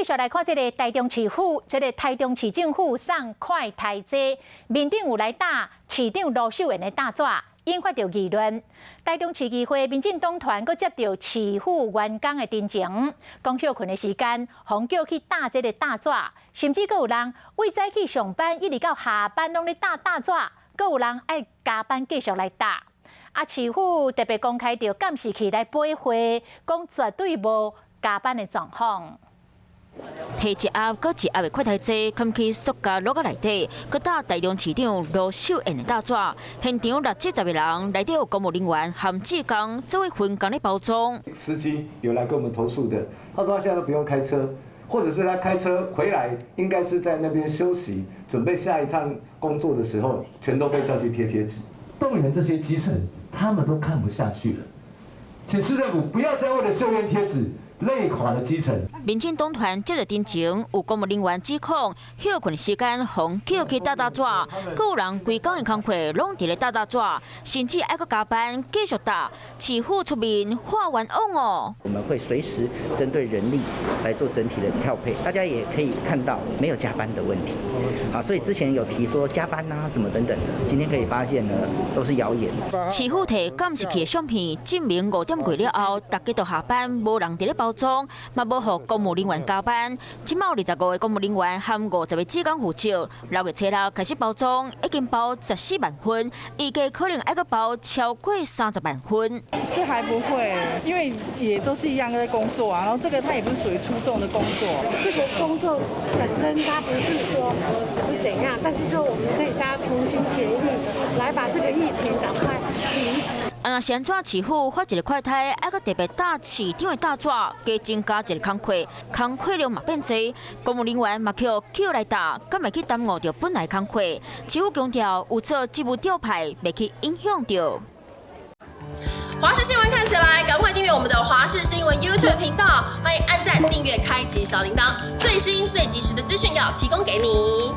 續來看這个台中市府，這个台中市政府送快篩劑，面頂有來打市長盧秀燕的膽紙，引發著議論。台中市議會民進黨團閣接著市府員工的陳情，講歇睏的時間，予叫去打這个膽紙，甚至閣有人為早起上班一直到下班攏咧打膽紙，閣有人愛加班繼續來打。啊，市府特別公開著監視器來比會，講絕對無加班的狀況。提一盒閣一盒的快篩劑，囥去塑膠橐仔內底，閣打台中市長盧秀燕的膽紙。現場六七十个人，內底有公務人員和志工，做伙分工咧包裝。司機有來跟我們投訴的，他說他現在都不用開車，或者是他開車回來，應該是在那邊休息，準備下一趟工作的時候，全都被叫去貼貼紙。動員這些基層，他們都看不下去了，請市政府不要再為了秀燕貼紙累垮了基層。民進黨團接著陳情，有公務人員指控，歇睏時間予叫去打膽紙，閣有人規工的工課攏佇咧打膽紙，甚至愛閣加班繼續打，市府出面喊冤枉哦。我們會隨時針對人力來做整體的調配，大家也可以看到沒有加班的問題。好，所以之前有提說加班啊什麼等等的，今天可以發現呢，都是謠言。市府提監視器的相片，證明5點過了後，大家都下班，無人佇咧包裝，嘛無予公務人員加班。這馬有25個公務人員和50個志工負責，6月初六開始包裝，已經包14萬份，預計可能愛閣包超過30萬份。是還不會，因為也都是一樣在工作啊，然後這個它也不是屬於出眾的工作。這個工作本身它不是說是怎樣，但是就我們可以大家同心協力來把這個疫情趕快平息。啊，是按怎市府發一个快篩，愛閣特別打市長的膽紙，加增加一个工課，工課量嘛變濟，公務人員嘛予叫來打，敢會去耽誤著本來工課？市府強調有做職務調派，袂去影響著。華視新聞看起來，趕快訂閱我們的華視新聞 YouTube 頻道，歡迎按讚、訂閱、開啟小鈴鐺，最新最及時的資訊要提供給你。